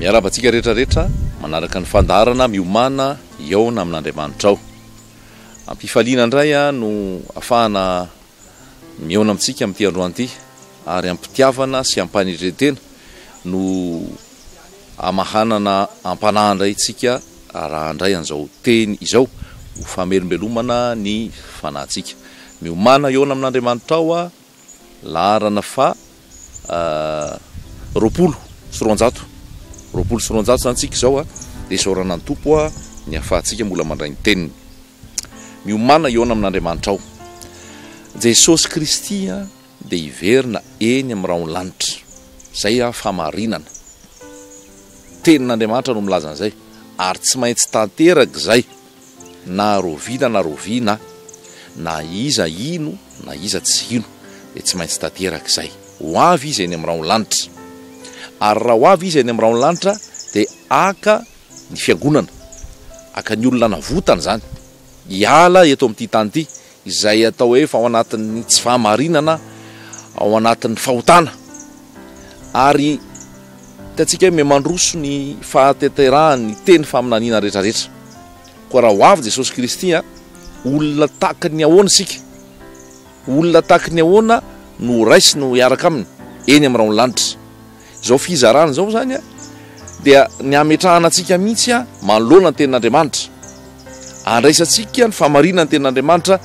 Miarahaba antsika rehetra rehetra manaraka ny fandaharana Miomàna hihaona amin'Andriamanitrao. Am-pifaliana indray no afahana mihaona amintsika amin'ity androany ity ary am-pitiavana sy am-panetren-tena no amahanana am-panahy indray isika raha handray an'izao teny izao ho famelombelomana ny fanahintsika. Miomàna hihaona amin'Andriamanitrao laharana faha 220, 220 izany tsika izao dia isaorana ny Tompo ny ahafahantsika mbola mandray ny teniny. Miomàna hihaona amin'Andriamanitrao. Jesosy Kristy dia hiverina eny amin'ny rahon'ny lanitra. Izay fahamarinana. Tenin'Andriamanitra no milaza an'izay ary tsy maintsy tanteraka izay. Na raoviana na raoviana, na iza hino na iza tsy hino, dia tsy maintsy tanteraka izay. Ho avy Izy eny amin'ny rahon'ny lanitra. Ary raha ho avy Izy eny amin'ny rahon'ny lanitra, dia haka ny fiangonana, haka ny olona navotana izany, hiala eto amin'ity tany ity, izay atao hoe efa ao anatin'ny tsy fahamarinana, ao anatin'ny fahotana. Ary hitantsika hoe mihamandroso ny fahatanterahan'ny teny faminaniana rehetrarehetra. Koa raha ho avy Jesosy Kristy, olona tahaka ny ahoana isika? Olona tahaka ny ahoana no ho raisiny ho hiaraka aminy eny amin'ny rahon'ny lanitra? Izao fizarana izao izany dia ny hametrahana antsika mihitsy manoloana ny tenin'Andriamanitra. Andraisantsika ny fahamarinan'ny tenin'Andriamanitra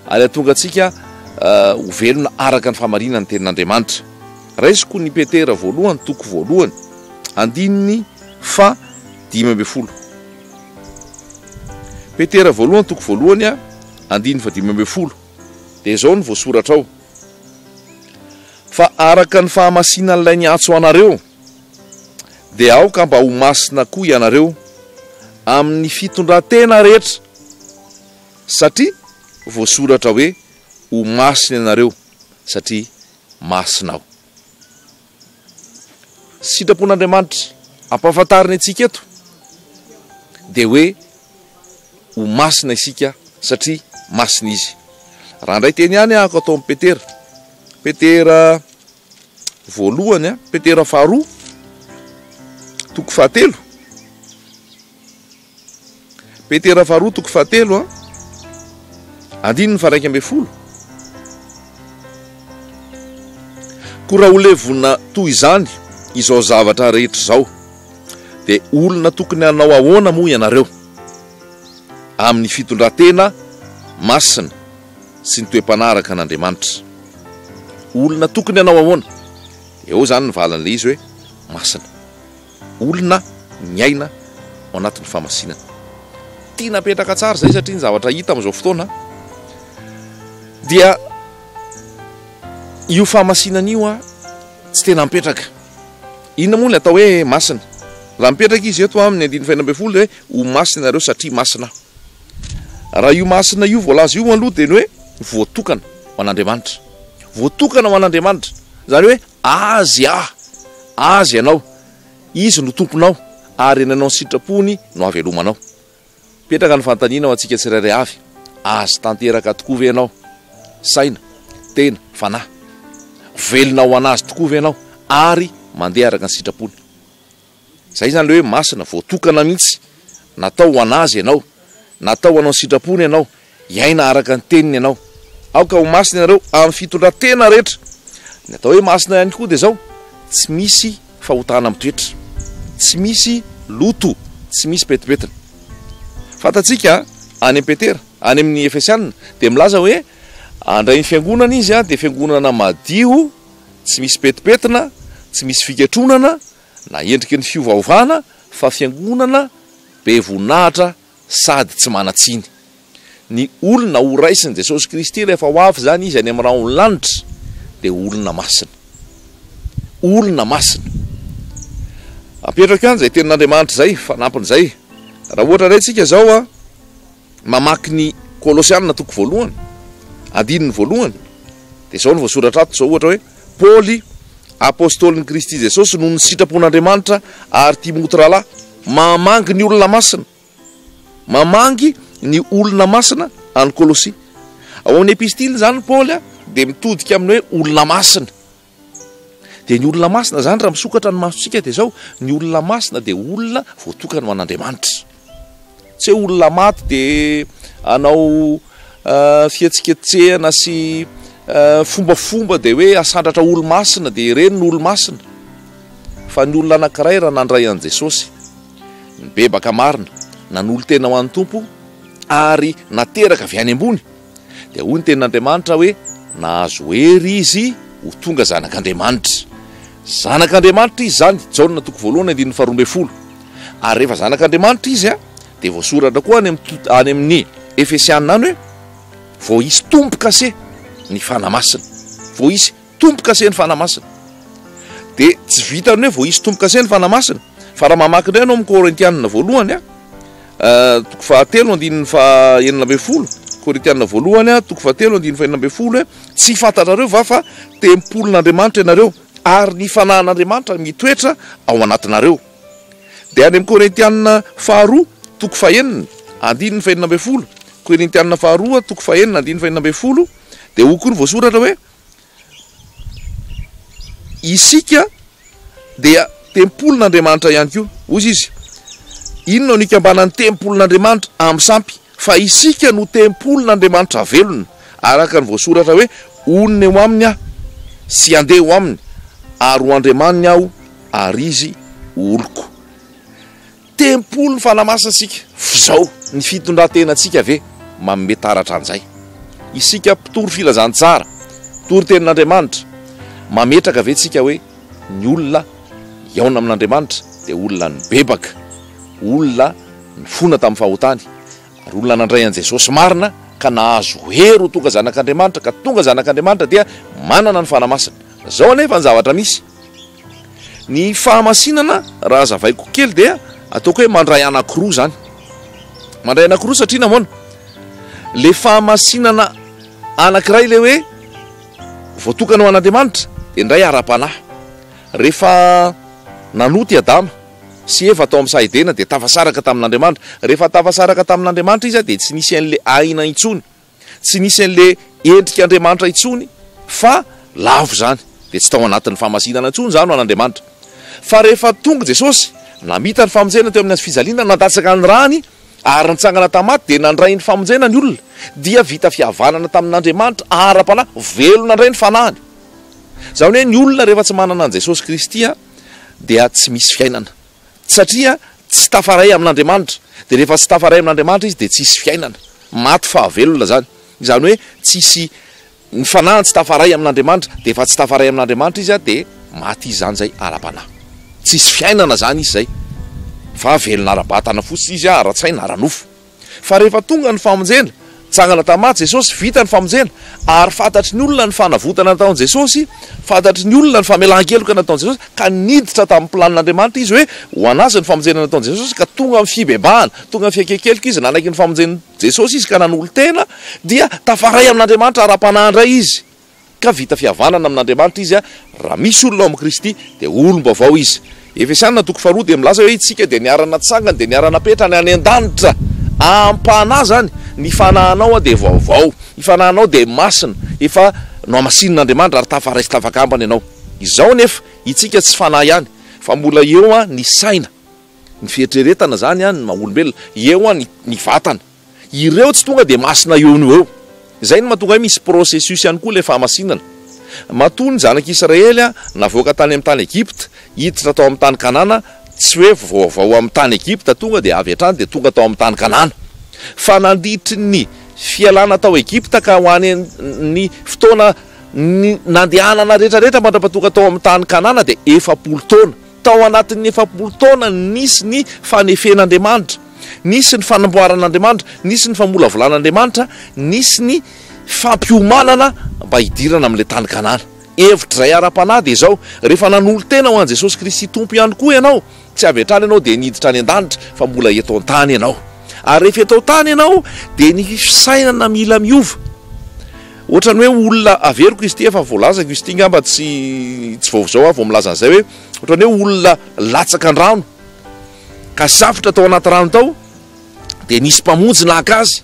ary hahatonga antsika ho velona araka ny fahamarinan'ny tenin'Andriamanitra. Raisiko ny Petera voalohany toko voalohany andininy faha 15. Petera voalohany toko voalohany andininy faha 15 dia izao no voasoratra ao, Fa araka ny fahamasinan'ilay niantso anareo, dia aoka mba ho masina koa ianareo amin'ny fitondran-tena rehetra, satria voasoratra hoe, Ho masina ianareo, satria masina Aho. Sitrapon'Andriamanitra ampahafantariny antsika eto dia hoe ho masina isika satria masina Izy. Raha handray teny ihany aho atao amin'i Petera, Petera voalohany, Petera faharoa, toko fahatelo. Petera faharoa toko fahatelo andininy faha-11. Koa raha ho levona toy izany izao zavatra rehetra izao, dia olona tokony hanao ahoana moa ianareo amin'ny fitondran-tena masina sy ny toe-panahy araka an'Andriamanitra? Olona tokony hanao ahoana? Eo izany ny valin'ilay izy hoe masina. Olona miaina ao anatin'ny fahamasinana. Tiana apetraka tsara izay satria ny zavatra hita amin'izao fotoana dia io fahamasinana io a tsy tena mipetraka. Inona moa ny atao hoe masina? Raha mipetraka izy eto amin'ny andininy fahenina ambin'ny folo dia hoe ho masina ianareo satria masina aho. Raha io masina io voalaza io aloha dia ny hoe voatokana ho an'Andriamanitra. Voatokana ho an'Andriamanitra. Izany hoe Azy aho, Azy ianao, Izy no Tomponao, ary ny hanao ny sitrapony no havelomanao. Mipetraka ny fanontaniana ho antsika tsirairay avy, Azy tanteraka tokoa ve ianao? Saina, tena, fanahy. Velona ho an'Azy tokoa ve ianao, ary mandeha araka ny sitrapony? Zay izany le hoe masina, voatokana mihitsy, natao ho an'Azy ianao, natao hanao ny sitrapony ianao, hiaina araka ny teniny ianao. Aoka ho masina ianareo amin'ny fitondran-tena rehetra. Ny atao hoe masina ihany koa dia izao, tsy misy fahotana mitoetra, tsy misy loto, tsy misy petipetina. Fantatsika any amin'i Petera, any amin'ny Efesiana dia milaza hoe handray ny fiangonana izy dia fiangonana madio, tsy misy petipetina, tsy misy fiketronana, na endriky ny fiovaovana fa fiangonana be voninahitra sady tsy manan-tsiny. Ny olona ho raisin'i Jesosy Kristy rehefa ho avy izany Izy any amin'ny rahon'ny lanitra dia olona masina. Olona masina. Apetrako ihany izay tenin'Andriamanitra izay, fanampin'izay. Raha ohatra indray tsika izao a, mamaky ny Kolosiana toko voalohany, andininy voalohany, dia izao no voasoratra ato izao ohatra hoe, Paoly, apostolin'i Kristy Jesosy noho ny sitrapon'Andriamanitra ary Timoty rahalahy, mamangy ny olona masina, mamangy ny olona masina any Kolosia. Ao amin'ny epistily izany Paoly dia mitodika amin'ny hoe olona masina. Dia ny olona masina izany raha misokatra ny masontsika dia izao, ny olona masina dia olona voatokana ho an'Andriamanitra. Tsy hoe olona maty dia hanao fihetsiketsehana sy fombafomba dia hoe asandratra olo-masina dia ireny no olo-masina. Fa ny olona anankiray raha nandray an'i Jesosy, nibebaka marina, nanolo-tena ho an'ny Tompo ary nateraka avy any ambony, Dia hoy ny tenin'Andriamanitra hoe, Nahazo hery izy ho tonga zanak'Andriamanitra. Zanak'Andriamanitra izy izany, Jaona toko voalohany andininy faharoa ambin'ny folo. Ary rehefa zanak'Andriamanitra izy, dia voasoratra koa any amin'ny any amin'ny Efesiana any hoe, Voaisy tombo-kase ny Fanahy Masina. Voaisy Tombo-kase ny Fanahy Masina. Dia tsy vitan'ny hoe voaisy tombo-kase ny Fanahy Masina, fa raha mamaky indray ianao amin'ny Korintianina voalohany, toko fahatelo andininy faha enina ambin'ny folo, Korintianina voalohany, toko fahatelo andininy fahenina ambin'ny folo hoe, Tsy fantatrareo va fa tempolin'Andriamanitra ianareo, ary ny Fanahin'Andriamanitra mitoetra ao anatinareo? Dia any amin'ny Korintianina faharoa, toko fahenina, andininy fahenina ambin'ny folo, Korintianina faharoa, toko fahenina, andininy fahenina ambin'ny folo, dia hoy koa ny voasoratra hoe, Isika dia tempolin'Andriamanitra ihany koa. Hoy izy, Inona no ikambanan'ny tempolin'Andriamanitra amin'ny sampy? Fa isika no tempolin'Andriamanitra velona, araka ny voasoratra hoe, Honina eo aminy aho, sy handeha eo aminy, ary ho Andriamaniny aho, ary izy ho oloko. Tempoly ny Fanahy Masina isika. F'izao, ny fitondran-tenantsika ve manome taratra an'izay? Isika mpitory filazantsara, mpitory tenin'Andriamanitra, mametraka ve tsika hoe ny olona hihaona amin'Andriamanitra dia olona nibebaka, olona nifona tamin'ny fahotany, ary olona nandray an'i Jesosy marina ka nahazo hery ho tonga zanak'Andriamanitra, ka tonga zanak'Andriamanitra dia manana ny Fanahy Masina. Izao anefa ny zavatra misy. Ny fahamasinana raha hazavaiko kely dia ataoko hoe mandray anankiroa izany. Mandray anankiroa satria nahoana? Le fahamasinana anankiray le hoe voatokana ho an'Andriamanitra dia indray ara-panahy. Rehefa nanota i Adama sy Eva tao amin'ny saha Edena dia tafasaraka tamin'Andriamanitra. Rehefa tafasaraka tamin'Andriamanitra izy dia tsy nisy an'le aina intsony. Tsy nisy an'le endrik'Andriamanitra intsony fa lavo izany, dia tsy tao anatin'ny fahamasinana intsony izany ho an'Andriamanitra. Fa rehefa tonga Jesosy, namita ny famonjena teo amin'ny hazofijaliana, nandatsaka ny rany ary nitsangana tamin'ny maty, dia nandray ny famonjena ny olona, dia vita fihavanana tamin'Andriamanitra ara-panahy, velona indray ny fanahiny. Izany hoe ny olona rehefa tsy manana an'i Jesosy Kristy dia tsy misy fiainana. Satria tsy tafaray amin'Andriamanitra. Dia rehefa tsy tafaray amin'Andriamanitra izy dia tsisy fiainana. Maty fahavelona izany. Izany hoe tsisy, ny fanahiny tsy tafaray amin'Andriamanitra. Dia efa tsy tafaray amin'Andriamanitra izy dia maty izy izany izay ara-panahy. Tsisy fiainana izany izy izay. Fa velona ara-batana fotsiny izy, ara-tsaina, ara-nofo. Fa rehefa tonga ny famonjena, nitsangana tamin'ny maty Jesosy, vita ny famonjena, ary fantatry ny olona ny fanavotana nataon'i Jesosy, fantatry ny olona ny famelan-keloka nataon'i Jesosy, ka niditra tamin'ny planin'Andriamanitra izy hoe ho an'azy ny famonjena nataon'i Jesosy, ka tonga amin'ny fibebahana, tonga amin'ny fiaiken-keloka izy, nanaiky ny famonjen'i Jesosy izy ka nanolo-tena, dia tafaray amin'Andriamanitra ara-panahy indray izy. Ka vita fihavanana amin'Andriamanitra izy, raha misy olona ao amin'i Kristy dia olom-baovao izy. Efesiana toko faharoa dia milaza hoe isika dia niara-natsangany dia niara-napetrany any an-danitra. Am-panahy izany, ny fanahinao dia vaovao, ny fanahinao dia masina, efa nohamasinin'Andriamanitra ary tafaray sy tafakambana ianao. Izao anefa, itsika tsy fanahy ihany, fa mbola eo ny saina, ny fieritreretana izany ny maha-olombelona, eo ny vatana. Ireo tsy tonga dia masina eo no eo. Izay no mahatonga hoe misy processus ihany koa ilay fahamasinana. Matoa ny zanak'Israely navoaka tany amin'ny tany Egypta, hiditra tao amin'ny tany Kanana, tsy hoe vaovao amin'ny tany Egypta tonga dia avy hatrany dia tonga tao amin'ny tany Kanana. Fa nandritry ny fialana tao Egypta ka ho any ny fotoana nandehanana rehetra rehetra mandra-pahatonga tao amin'ny tany Kanana dia 40 taona. Tao anatin'ny 40 taona nisy ny fanefen'Andriamanitra, nisy ny fanamboaran'Andriamanitra, nisy ny famolavolan'Andriamanitra, nisy ny fampiomanana mba hidirana amin'ilay tany Kanana. Hevitra izay ara-panahy dia izao, rehefa nanolo-tena ho an'i Jesosy Kristy Tompo ihany koa ianao, tsy avy hatrany ianao dia niditra any an-danitra fa mbola eto an-tany ianao. Ary rehefa eto an-tany ianao dia ny fisainana mila miova. Ohatran'ny hoe olona, averiko izy ity, efa voalazako izy ity angamba tsy tsy vao izao aho vao milaza an'izay hoe ohatran'ny hoe olona latsaka an-drano ka safotra tao anaty rano tao dia nisy mpamonjy naka azy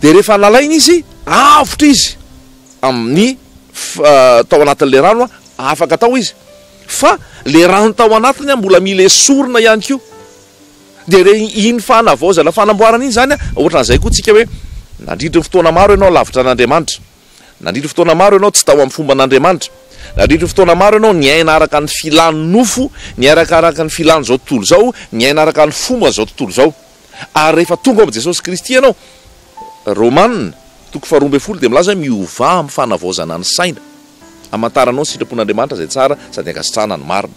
dia rehefa nalaina izy avotra izy amin'ny tao anatin'ilay rano afaka tao izy. Fa le rano tao anatiny mbola mila esorina ihany koa. Dia re iny fanavaozana fanamboarana iny izany, ohatran'izay koa tsika hoe nandritry ny fotoana maro ianao lavitra an'Andriamanitra. Nandritry ny fotoana maro ianao tsy tao amin'ny fomban'Andriamanitra. Nandritry ny fotoana maro ianao niaina araka ny filan'ny nofo, niaraka araka ny filan'izao tontolo izao, niaina araka ny fomban'izao tontolo izao. Ary rehefa tonga ao amin'i Jesosy Kristy ianao, Romana, toko faharoa ambin'ny folo dia milaza hoe miovà amin'ny fanavaozana ny saina, hamantaranao ny sitrapon'Andriamanitra izay tsara sady ankasitrahana ny marina.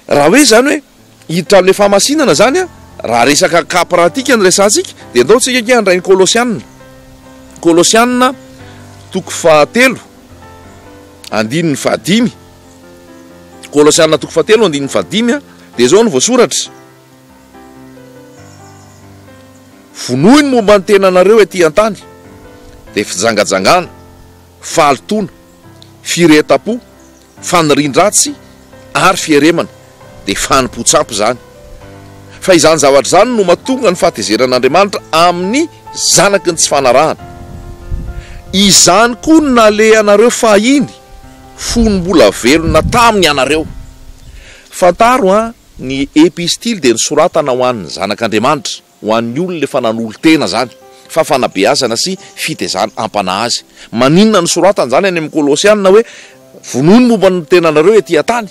Raha hoe izany hoe hiditra amin'ilay fahamasinana izany an, raha resaka cas pratique no resahantsika dia ndao tsika ange handray ny Kolosiana. Kolosiana toko fahatelo andininy fahadimy. Kolosiana toko fahatelo andininy fahadimy dia izao no voasoratra. Vonoy ny momba ny tenanareo ety an-tany, dia fijangajangana, fahalotoana, firehetam-po, fanirian-dratsy ary fieremana, dia fanompoan-tsampy izany. Fa izany zavatra izany no mahatonga ny fahatezeran'Andriamanitra amin'ny zanaky ny tsy fanarahana. Izany koa no nalehanareo fahiny, fony mbola velona taminy ianareo. Fantaro an, ny epistily dia nosoratana ho an'ny zanak'Andriamanitra. Ho an'ny olona efa nanolo-tena izany, fa fanabeazana sy fitezana ampanahy azy. Maninona no soratana izany any amin'ny Kolosiana hoe, Vonoy ny momba ny tenanareo ety an-tany?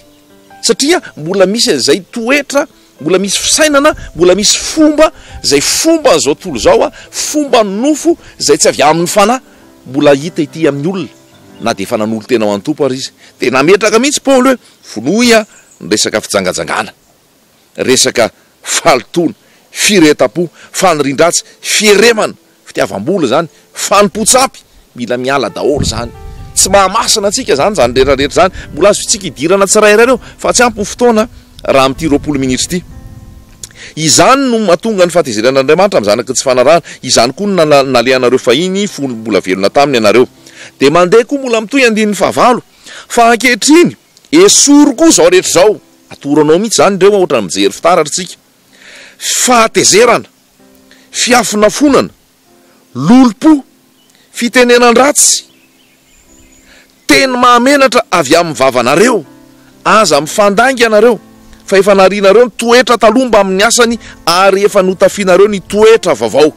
Satria mbola misy an'izay toetra, mbola misy fisainana, mbola misy fomba, izay fomban'izao tontolo izao, fomban'ny nofo, izay tsy avy amin'ny fanahy, mbola hita ety amin'ny olona, na dia efa nanolo-tena ho an'ny Tompo ary izy. Dia nametraka mihitsy Paoly hoe, Vonoy ny resaka fijangajangana. resaka fahalotoana, firehetam-po, fanirian-dratsy, fieremana, fitiavam-bola izany, fanompoan-tsampy, mila miala daholo izany. Tsy mahamasina antsika izany izany rehetra rehetra izany. Mbola azontsika idirana tsirairay ireo fa tsy ampy ny fotoana raha amin'ity 20 minitra ity. Izany no mahatonga ny fahatezeran'Andriamanitra amin'ny zanaky ny tsy fanarahana. Izany koa no nalehanareo fahiny fony mbola velona taminy ianareo. Dia mandeha koa mbola mitohy andininy fahavalo. Fa ankehitriny, esory koa izao rehetra izao. Atoro anao mihitsy izany ireo ohatran'ny mijery fitaratra isika. Fahatezerana, fiafonafonana, lolompo, fitenenan-dratsy, teny mahamenatra avy amin'ny vavanareo. Aza mifandainga ianareo, fa efa narianareo ny toetra taloha mbamin'ny asany ary efa notafianareo ny toetra vaovao.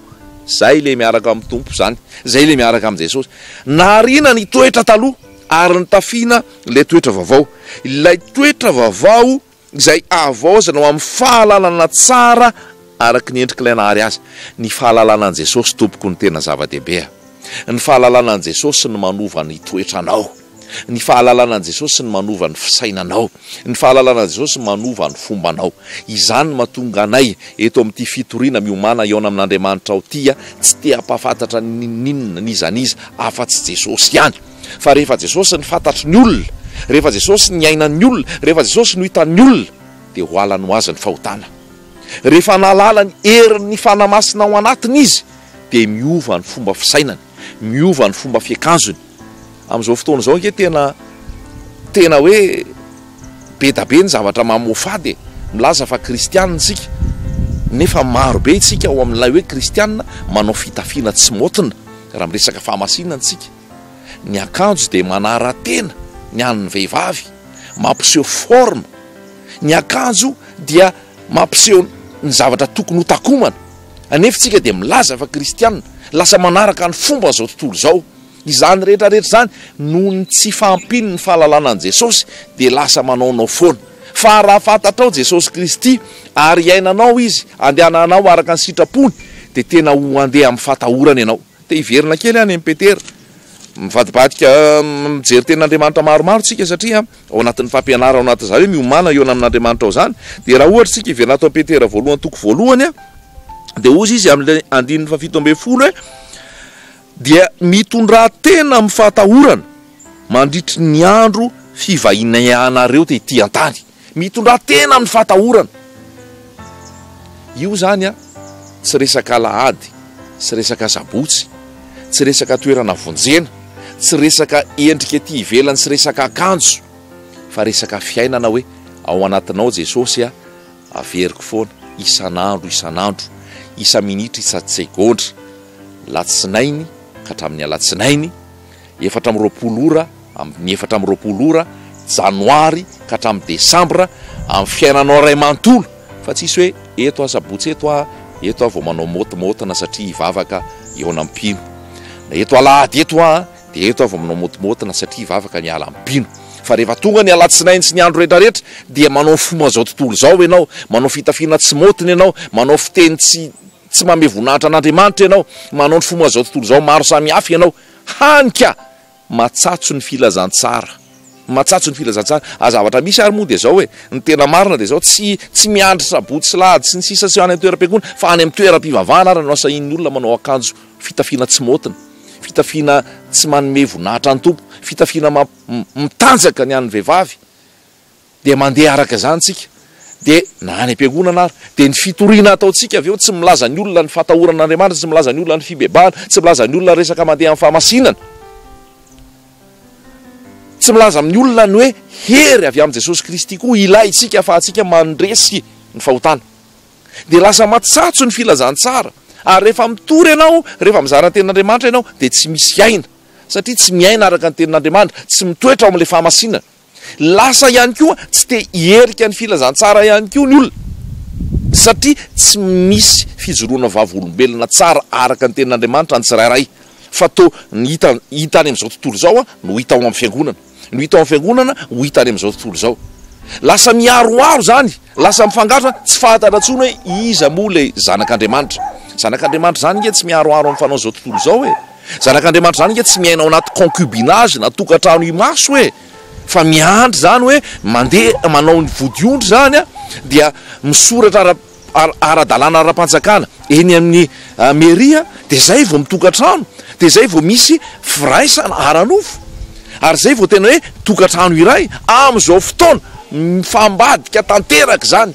Izay ilay miaraka amin'ny Tompo izany, izay ilay miaraka amin'i Jesosy. Nariana ny toetra taloha ary notafiana Ilay toetra vaovao. Ilay toetra vaovao izay havaozana ho amin'ny fahalalana tsara araka ny endrik'ilay Nahary azy. Ny fahalalana an'i Jesosy tompoko no tena zava-dehibe a. Ny fahalalana an'i Jesosy no manova ny toetranao. Ny fahalalana an'i Jesosy no manova ny fisainanao. Ny fahalalana an'i Jesosy manova ny fombanao. Izany no mahatonga anay eto amin'ity fitoriana miomàna hihaona amin'Andriamanitra ao ity a, tsy te hampahafantatra n'inon'inona, n'iza n'iza, afa-tsy Jesosy ihany. Fa rehefa Jesosy no fantatry ny olona, rehefa Jesosy niainan'ny olona, rehefa Jesosy no hitan'ny olona, dia ho alany ho azy ny fahotana. Rehefa nahalala ny herin'ny Fanahy Masina ao anatiny izy, dia miova ny fomba fisainany, miova ny fomba fiakanjony. Amin'izao fotoana izao ange tena tena hoe be da be ny zavatra mamoafady e! Milaza fa kristianina isika, nefa maro be isika ao amin'ilay hoe kristianina manao fitafiana tsy maotina raha miresaka fahamasinana isika. Ny akanjo dia manara-tena ny an'ny vehivavy, mampiseho forme. Ny akanjo dia mampiseho ny zavatra tokony ho takomana. Anefa isika dia milaza fa kristiana, lasa manaraka ny fomban'izao tontolo izao. Izany rehetra rehetra izany noho ny tsy fahampian'ny fahalalana an'i Jesosy dia lasa manaonao foana. Fa raha fantatrao Jesosy Kristy ary iainanao Izy, andehananao araka ny sitrapony dia tena ho handeha amin'ny fatahorana ianao. Te hiverina kely any amin'i Petera. Mivadibadika mijery tenin'Andriamanitra maromaro tsika satria ao anatin'ny fampianarana ao anatin'izany hoe miomàna hihaona amin'Andriamanitra ao izany. Dia raha ohatra tsika hiverina ato amin'i Petera voalohany toko voalohany dia hozy izy amin'ilay andininy faha-17 hoe dia mitondrà tena amin'ny fahatahorana mandritry ny andro fivahinianareo tety an-tany. Mitondrà tena amin'ny fahatahorana. Io izany an, tsy resaka alahady, tsy resaka sabotsy, tsy resaka toerana vonjena, tsy resaka endrika ety ivelany sy resaka akanjo, fa resaka fiainana hoe ao anatinao Jesosy a, averiko foana, isan'andro isan'andro, isa-minitra isa-tsegondra, latsinainy ka hatramin'ny alatsinainy, 24 ora amin'ny 24 ora janoary. ka hatramin'ny desambra amin'ny fiainanao iray manontolo fa tsisy hoe eto aho sabotsy eto aho eto aho vao manao maotimaotina satria hivavaka hihaona amin'ny mpino na eto alahady eto aho dia eto aho vao manao maotimaotina satria hivavaka miala amin'ny mpino fa rehefa tonga ny alatsinainy sy ny andro rehetra rehetra dia manao fomba izao tontolo izao ianao manao fitafiana tsy maotina ianao manao fiteny tsy tsy manome voninahitra an'Andriamanitra ianao manao ny fomba izao tontolo izao maro samihafa ianao hany ka Matsatso ny filazantsara. Matsatso ny filazantsara. Ary zavatra misy ary moa dia izao e, ny tena marina dia izao, tsy tsy miandry sabotsy sy lahady sy ny sisa sy any an-toeram-piangonana fa any amin'ny toeram-pivavahana ary no asahin'ny olona manao akanjo fitafiana tsy maotina, fitafiana tsy manome voninahitra ny Tompo, fitafiana mamp- mitanjaka ny an'ny vehivavy. Dia mandeha araka izany tsika. Dia na any am-piangonana ary, dia ny fitoriana ataontsika avy eo tsy milaza ny olona ny fatahorana an'Andriamanitra, tsy milaza ny olona ny fibebahana, tsy milaza ny olona resaka mandeha amin'ny fahamasinana. Tsy milaza amin'ny olona ny hoe hery avy amin'i Jesosy Kristy koa ilaintsika ahafahantsika mandresy ny fahotana. Dia lasa matsatso ny filazantsara. Ary rehefa mitory ianao, rehefa mizara ny tenin'Andriamanitra ianao, dia tsy misy aina. Satria tsy miaina araka ny tenin'Andriamanitra, tsy mitoetra ao amin'ilay fahamasinana. Lasa ihany koa tsy te hiherika ny filazantsara ihany koa ny olona satria tsy misy fijoroana vavolombelona tsara araka ny tenin'Andriamanitra ny tsirairay fa toa ny hita hita any amin'izao tontolo izao no hita ao amin'ny fiangonana, ny hita ao amin'ny fiangonana ho hita any amin'izao tontolo izao. Lasa miharoharo izany, lasa mifangaro izany, tsy fantatra intsony hoe iza moa ilay zanak'Andriamanitra. Zanak'Andriamanitra izany ange tsy miharoharo amin'ny fanaon'izao tontolo izao e. Zanak'Andriamanitra izany ange tsy miaina ao anaty concubinage na tokantrano imaso e! Fa miandry izany hoe mandeha manao ny vodiondry izany dia misoratra ara ara-dalàna ara-panjakana eny amin'ny mairie dia izay vao mitokantrano, dia izay vao misy firaisana ara-nofo ary izay vao tena hoe tokantrano iray. Amin'izao fotoana mifambadika tanteraka izany.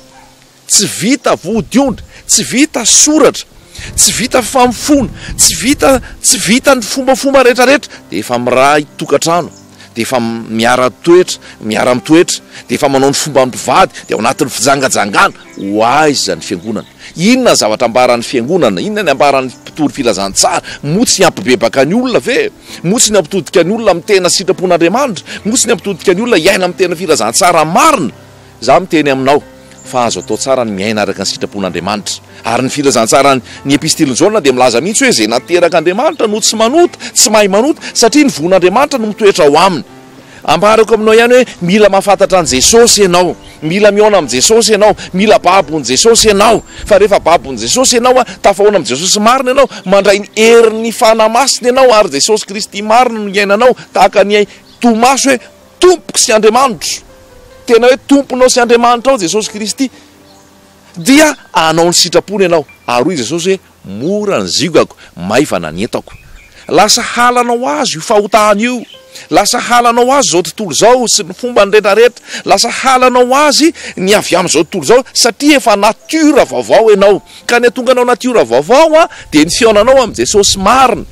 Tsy vita vodiondry, tsy vita soratra, tsy vita famofoana, tsy vita tsy vita ny fombafomba rehetrarehetra dia efa miray tokantrano, dia efa miara-toetra, miara-mitoetra, dia efa manao ny fomban'ny mpivady, dia ao anatin'ny fijangajangana. Ho aiza ny fiangonana? Inona ny zavatra ambaran'ny fiangonana? Inona ny ambaran'ny mpitory filazantsara? Moa tsy hampibebaka ny olona ve? Moa tsy ny hampitodika ny olona amin'ny tena sitrapon'Andriamanitra? Moa tsy ny hampitodika ny olona hiaina amin'ny tena filazantsara marina? Izaho miteny aminao fa azo atao tsara ny miaina araka ny sitrapon'Andriamanitra. Ary ny filazantsaran' ny epistilin'i Jaona dia milaza mihitsy hoe izay naterak'Andriamanitra no tsy manota, tsy mahay manota, satria ny voan'Andriamanitra no mitoetra ao aminy. Ambarako aminao ihany hoe mila mahafantatra an'i Jesosy ianao, mila mihaona amin'i Jesosy ianao, mila babon'i Jesosy ianao. Fa rehefa babon'i Jesosy ianao, tafahaona amin'i Jesosy marina ianao, mandray ny herin'ny Fanahy Masina ianao ary Jesosy Kristy marina no iainanao, tahaka ny Tomasy hoe Tompoko sy Andriamanitro, tena hoe Tomponao sy Andriamanitrao Jesosy Kristy, dia hanao ny sitrapony ianao. Ary hoy Jesosy hoe, Mora ny ziogako, maivana ny entako. Lasa halanao azy io fahotana io. Lasa halanao azy izao tontolo izao sy ny fombany rehetrarehetra. Lasa halanao azy ny avy amin'izao tontolo izao satria efa natiora vaovao ianao. Ka ny hahatonga anao natiora vaovao dia ny fihaonanao amin'i Jesosy marina.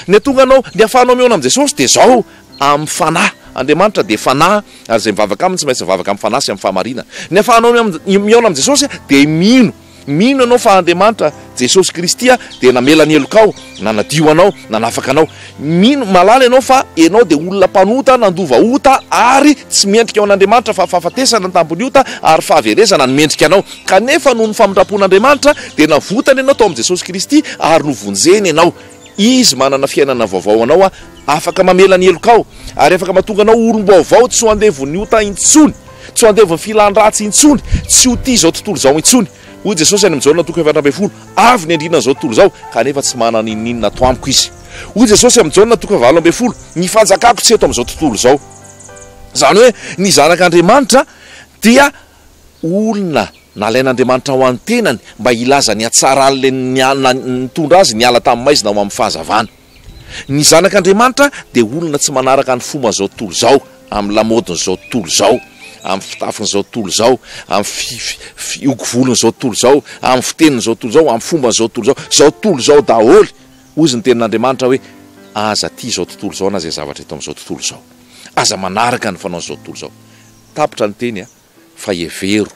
Ny hahatonga anao, ny hahafahanao mihaona amin'i Jesosy dia izao, Amin'ny fanahy. Andriamanitra dia fanahy, ary izay mivavaka aminy tsy maintsy mivavaka amin'ny fanahy sy amin'ny fahamarinana. Ny ahafahanao mihaona amin'i Jesosy dia mino. Mino ianao fa Andriamanitra, Jesosy Kristy, dia namela ny helokao, nanadio anao, nanafaka anao. Mino, mahalala ianao fa ianao dia olona mpanota, nandova ota, ary tsy mendrika ho an'Andriamanitra fa fahafatesana ny tambin'ny ota ary fahaverezana no mendrika anao. Kanefa noho ny famindram-pon'Andriamanitra dia navotany ianao tao amin'i Jesosy Kristy ary novonjeny ianao. Izy manana fiainana vaovao ho anao, afaka mamela ny helokao, ary afaka mahatonga anao ho olom-baovao tsy ho andevon'ny ota intsony, tsy ho andevon'ny filan-dratsy intsony, tsy ho tia izao tontolo izao intsony. Hoy Jesosy any amin'ny Jaona toko 14, Avy ny andrinan'izao tontolo izao, kanefa tsy manana n'inon'inona ato amiko izy. Hoy Jesosy amin'ny Jaona toko 18, Ny fanjakako tsy eto amin'izao tontolo izao. Izany hoe ny Zanak'Andriamanitra dia olona nalain'Andriamanitra ho an'ny tenany mba hilaza ny hatsaran'ilay nitondra azy niala tamin'ny maizina ho amin'ny fahazavana. Ny zanak'Andriamanitra dia olona tsy manaraka ny fomban'izao tontolo izao, amin'ny lamaodin'izao tontolo izao, amin'ny fitafin'izao tontolo izao, amin'ny fiogovolon'izao tontolo izao, amin'ny fitenin'izao tontolo izao, amin'ny fomban'izao tontolo izao, izao tontolo izao daholo. Hoy izy ny tenin'Andriamanitra hoe, Aza tia izao tontolo izao na izay zavatra eto amin'izao tontolo izao. Aza manaraka ny fanaon'izao tontolo izao. Tapitra ny teny a! Fa hevero,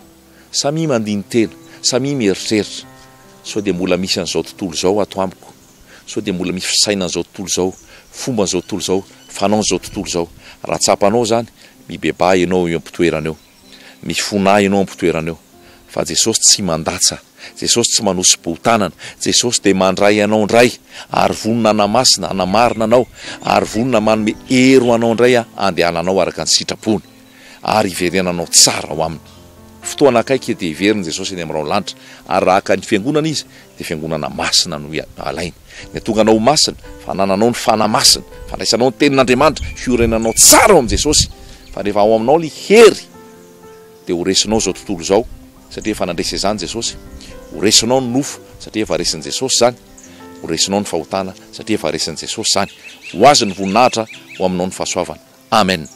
samia mandini-tena, samia mieritreritra, sao dia mbola misy an'izao tontolo izao ato amiko, sao dia mbola misy fisainan'izao tontolo izao, fomban'izao tontolo izao, fanaon'izao tontolo izao. Raha tsapanao izany, mibebaha ianao eo am-pitoerana eo. Mifonà ianao am-pitoerana eo. Fa Jesosy tsy mandatsa, Jesosy tsy manosi-boho-tanana, Jesosy dia mandray anao indray ary vonona hanamasina, hanamarina anao ary vonona manome hery ho anao indray handehananao araka ny sitrapony ary hiverenanao tsara ao Aminy. Fotoana akaiky dia hiverina Jesosy eny amin'ny rahon'ny lanitra ary raha haka ny fiangonana Izy dia fiangonana masina no alainy. Ny hatonga anao ho masina, fanananao ny Fanahy Masina, fandraisanao ny Tenin'Andriamanitra, fiorenanao tsara ao amin'i Jesosy fa rehefa ao aminao ny hery dia ho resinao izao tontolo izao satria efa nandresy izany Jesosy, ho resinao ny nofo satria efa resin'i Jesosy izany, ho resinao ny fahotana satria efa resin'i Jesosy izany. Ho Azy ny voninahitra, ho aminao ny fahasoavana. Amen.